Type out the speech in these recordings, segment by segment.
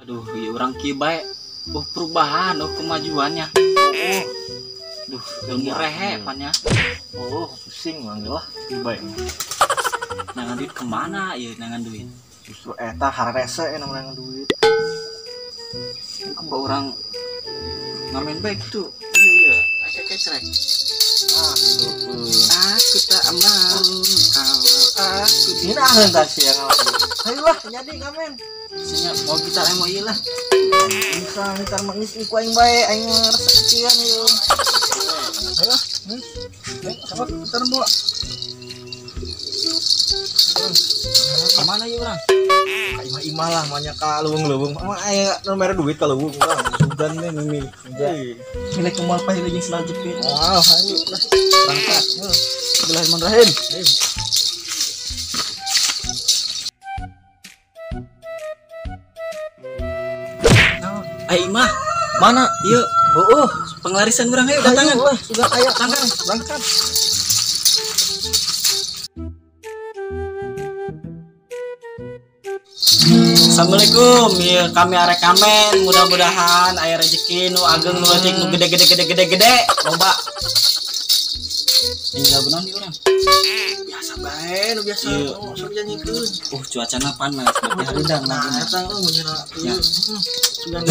Aduh, ya orang kieu bae. Oh, perubahan, oh kemajuannya. Duh, ilmu rehe pan ya. Oh, pusing mang lah kieu bae. Nangan duit kemana ya nangan duit? Justru eta hararese nangan duit. Apa orang ngamen bae gitu? Iya iya, kecrek. Aku tak mau kalau aku dinaheun tah sia ngamen. Ayolah jadi ngamen. Sini mau gitar aing mau ieu lah. Bisa gitar mah geus ieu ku aing bae, aing mah resep kieu ieu. Ayo, geus. Ayo, sahabat gitar bawa. Kemana ieu urang? Ka imah-imah lah, manya ka leuweung-leuweung. Mah aya nu mere duit ka leuweung urang. Sugan we mimil. Milih kumal pahil jeung sendal jepit. Wah, ayo lah. Berangkat. Bismillahirrahmanirrahim. Ai mah, mana? Ieu. Heueuh, penglarisan urang ayo datangan. Ayo, sudah aya tangan, berangkat. Assalamualaikum, ieu kami arek kamen, mudah-mudahan aya rezeki nu ageng nu leutik nu gede-gede gede-gede gede, loba. Ini lagu naon ieu urang? Biasa bae, nu biasa sok nyanyikeun. Cuacana panas, berarti hareudang laguna. Eta euy meunyeuna. Ya. Sugan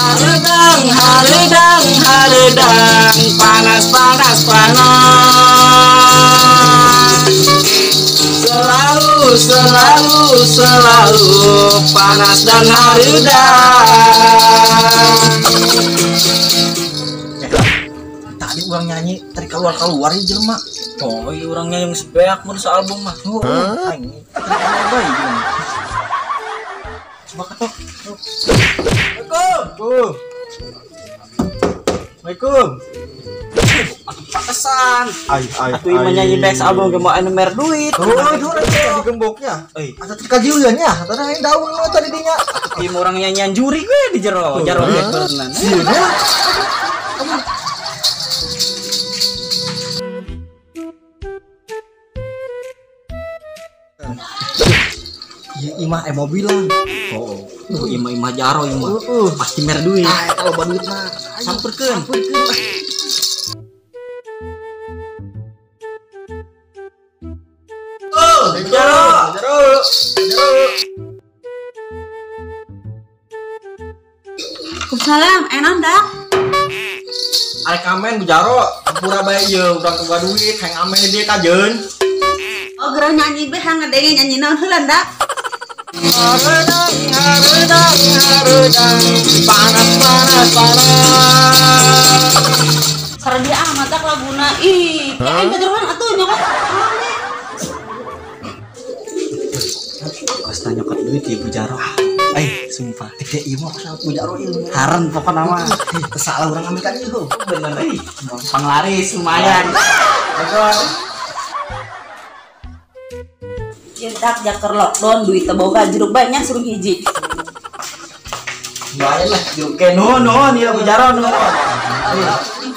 hareudang, hareudang, hareudang, panas, panas, panas. Selalu, selalu, selalu panas dan hareudang. Tadi urang nyanyi tadi keluar-keluar ieu jelema. Oh, ieu urang nyanyi geus beak mun saalbum mah. Heuh, aing tadi bae. Coba ketok. Assalamualaikum. Assalamualaikum. Atuh pakesan. Ai ai. Atuh ieu nyanyi beak album ge mau anu mer duit. Oh, duit digemboknya. Euy, asa teu kajieuan nya, tadi aing daun we tadi dinya. Atuh ieu urang nyanyian juri we di jero, jero ge beureunan. Sieun. Ieu imah mobilan. Oh, imah-imah jaro imah. Pasti mer duit. Ah, kalau loba duit mah samperkeun. Samperkeun. Oh, jaro. Jaro. Jaro. Waalaikumsalam, enak dak? Arek amen Bu Jaro, pura bae ieu urang teu boga duit, hayang amen di dieu kajeun. Oh, gerah nyanyi bae hayang ngadenge nyanyi naon heula dak? Hareudang, hareudang, hareudang, panas, panas, panas. Sareng dia amat dak laguna. Ih, aing kejeroan atuh nyokot. Kosna nyokot duit ya Bu Jaro. Sumpah. Gede ieu mah kosna Bu Jaro ieu. Haren pokona mah. Salah urang ngambil ka dieu. Bener euy. Panglaris lumayan. Cintak jaker lockdown duit teu boga jeruk banyak suruh hiji. Lumayan lah jeruk ke nuhun nuhun ieu Bu Jaro nuhun.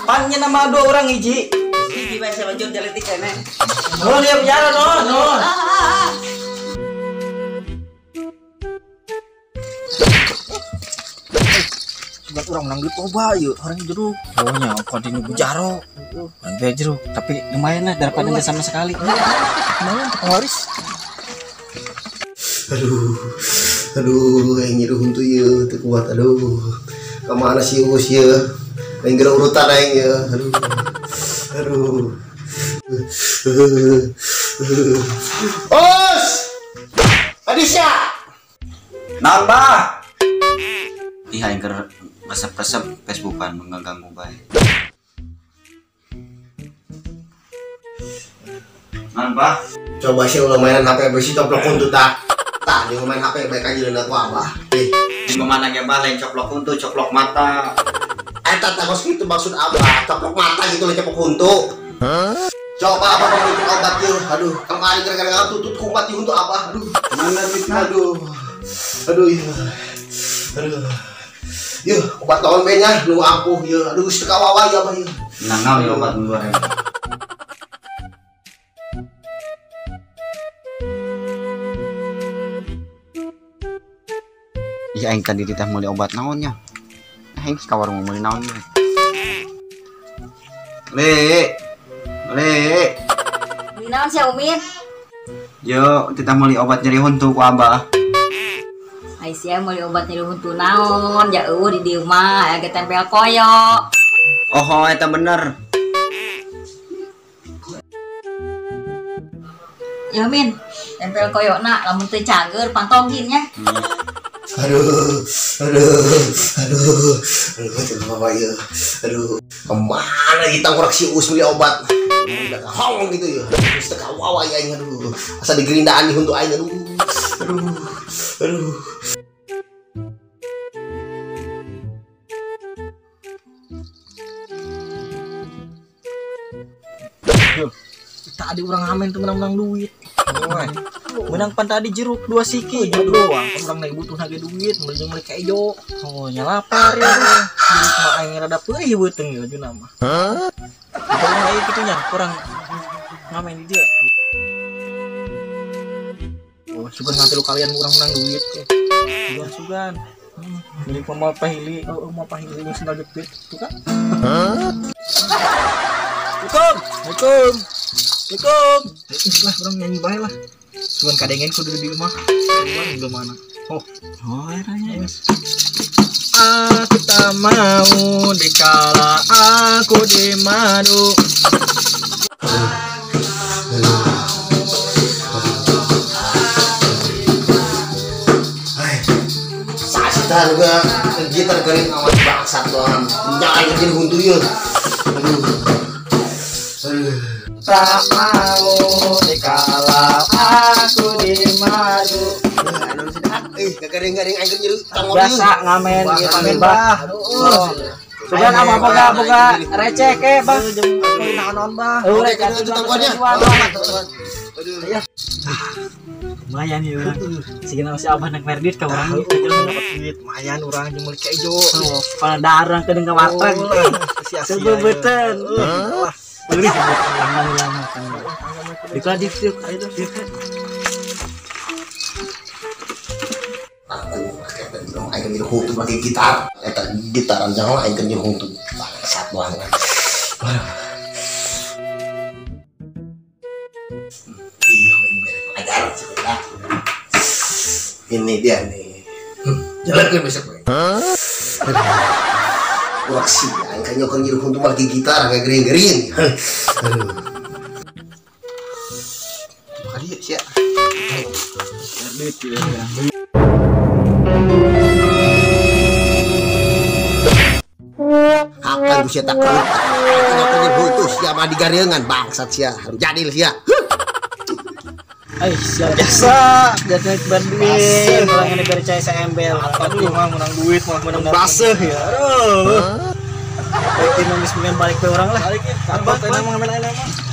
Pan nya nama dua orang hiji. Hiji bae sama jur jaletik keneh. Nuhun ieu Bu Jaro nuhun nuhun. Sugan urang menang duit loba ieu orang jeruk. Oh nya kok di Bu Jaro. Urang teh jeruk tapi lumayan lah daripada enggak sama sekali. Lumayan penglaris. Aduh, aduh, aing nyiruh huntu ieu teu kuat aduh. Ka mana sih Uus ieu? Aing geura urutan aing ieu. Aduh. Aduh. Os! Adisya! Nambah. Ih aing keur resep-resep Facebookan mengganggu bae. Naon, Bah? Coba sih ulah mainan HP besi coplok huntu tah. Tah, dia main HP baik aja leunat ku abah. Ih, di mana ge Bah lain coplok huntu, coplok mata. Eta tah kos kitu maksud abah, coplok mata gitu lain coplok huntu. Coba abah pemimpin obat yeuh. Aduh, kemarin gara-gara tutut kumat di huntu abah. Aduh. Mana duitna? Aduh. Aduh, iya. Aduh. Yuh, obat naon be nya nu ampuh yeuh. Aduh, geus teu kawawa ya abah yeuh. Nangau ya obat nu 2000. Ih aing tadi ditah meuli obat naon nya. Aing ka warung meuli naon nya. Le. Le. Beli naon sia Umin? Yo, titah meuli obat nyeri huntu ku abah. Ai sia meuli obat nyeri huntu naon? Ja eueuh di dieu mah aya ge tempel koyo. Oh, eta bener. Yo Min, tempel koyona lamun teu cager pantongin nya. Aduh, aduh, aduh, aduh, coba ya, aduh, kemana kita ngurang si Uus beli obat, udah hong gitu ya, terus teka wawa ya, aduh, asa digerindaan nih untuk aing, aduh, aduh, aduh. Tadi orang ngamen tuh menang-menang duit. Menang pan tadi jeruk 2 siki jeruk doang. Orang lagi butuh nage duit, beli jeung meuli kejo. Oh, nya lapar ya. Duit mah aing rada peurih beuteung ieu jeung mah. Hah? Urang kitu nya, kurang ngamen di dieu. Oh, sugan nganti lu kalian urang menang duit. Sugan sugan. Beli mau pahili, oh mau pahili jeung sendal jepit tuh kan. Hah? Assalamualaikum. Assalamualaikum. Lah orang nyanyi bae lah. Sugan kadengen kudu di rumah. Urang gimana? Oh, oh eranya. Aku tak mau dikala aku di madu. Hai. Sasita juga gitar gering amat bangsat doang. Nyalain jadi huntu ieu. Aduh. Aduh. Tak mau dikala aku di madu. Garing-garing aing nyeri tangor. Biasa ngamen ieu ngamen bah. Sugan apa boga receh ke bah. Jeung meuli naon bah. Heuh receh tangornya. Aduh. Lumayan ieu. Sigana si abah nak merdit ka urang ieu dapat duit lumayan urang jeung meuli kejo. Pada darang kedeung ka warteg. Sia-sia. Sebeubeuten. Beli tangan lama kan. Dikla di situ ayo tuh. Aku pakai dong aing nyeri huntu pakai gitar. Eta gitaran jangan aing nyeri huntu. Bangsat banget. Ih, ajar sudah. Ini dia nih. Jalankeun besok we. Wah sih, aing kan nyokon nyeri huntu pakai gitar kayak gering-gering. Aduh. Kali sia. Duit ya. Akan sia tak kerut. Nyokon nyeri huntu sia mah digareungan bangsat sia. Jadil sia. Ai sia biasa, biasa duit, orang ini percaya seembel. Aduh mah menang duit malah menang baseuh ya. Aduh. Baik geus balik ke orang lah. Balik ya. Tambah teh mah ngamen ayeuna mah.